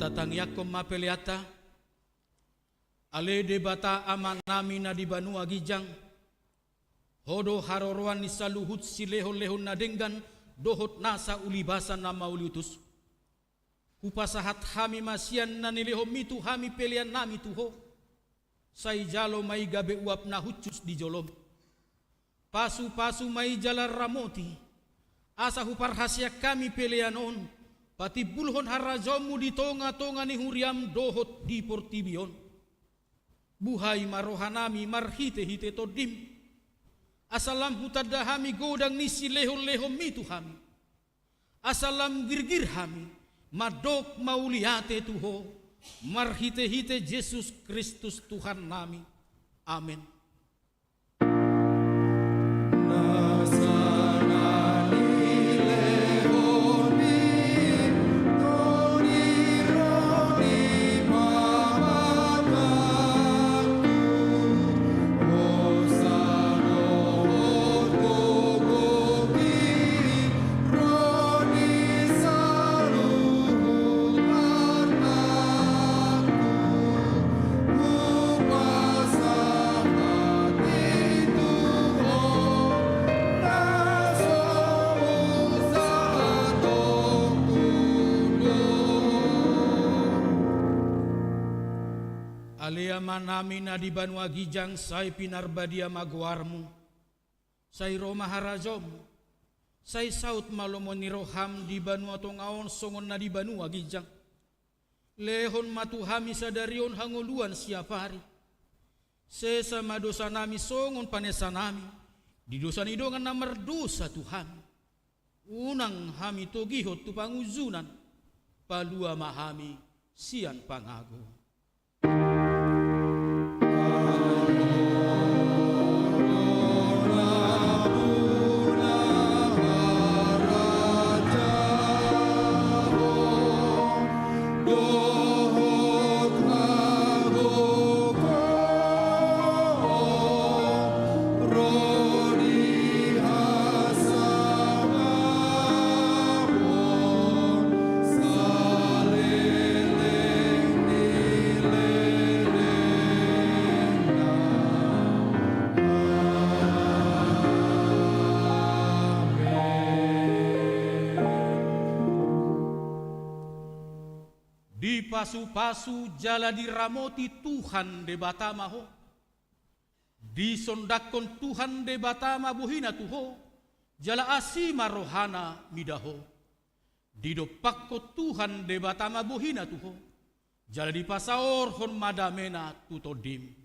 Tangiangkon ma peleanta. Ale Debata Amanami na di banua ginjang, Ho do haroroan ni saluhut silehonlehon na denggan dohot nasa ulibasan na mauliutus. Hupasahat hami ma sian na nilehonMi tu hami peleannami tu Ho. Sai jalo ma i gabe uap na hushus di joloM. Pasupasu ma i jala ramoti, asa huparhaseang hami pelean on patimbulhon harajaonMu di tongatonga ni huriaM dohot di portibi on. Buhai ma rohanami marhitehite TondiM, asa lam hutanda hami godang ni silehonlehonMi tu hami. Asa lam girgir hami mandok mauliate tu Ho, marhitehite Jesus Kristus Tuhannami. Amen. Ale Amanami na di banua ginjang, sai pinarbadia ma goarMu. Sai ro ma harajaonMu. Sai saut ma lomo ni rohaM di banua tonga on songon na di banua ginjang. Lehon ma tu hami sadari on hangoluan siapari. Sesa ma dosanami songon panesanami di dosa ni dongan na mardosa tu hami. Unang hami togihon tu pangunjunan. Palua ma hami sian pangago. Dipasupasu jala diramoti Tuhan Debata ma ho. Disondangkon Tuhan Debata ma bohina tu ho, jala asi ma rohana mida ho. Didompakkon Tuhan Debata ma bohina tu ho, jala dipasaorhon ma damena tu tondim.